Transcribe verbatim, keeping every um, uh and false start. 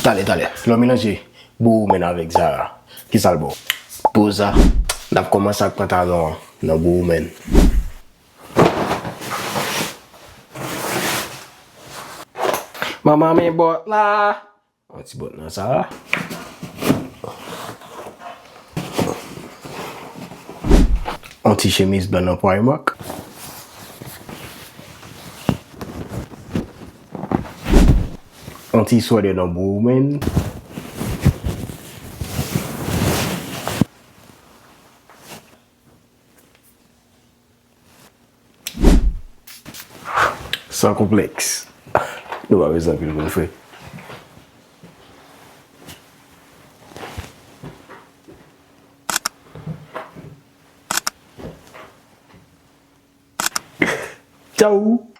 Talè, talè. Lè w melanje Boohooman avèk Zara, kisa l ba w? Pou sa, n ap kòmanse ak pantalon an nan Boohooman. Manman, men bòt la. Yon ti bòt nan Zara. Yon ti chemiz blan nan Primark. Yon ti swèdè nan Boohooman. San konplèks. Nou pa bezwen anpil moun, frè. Tchaw!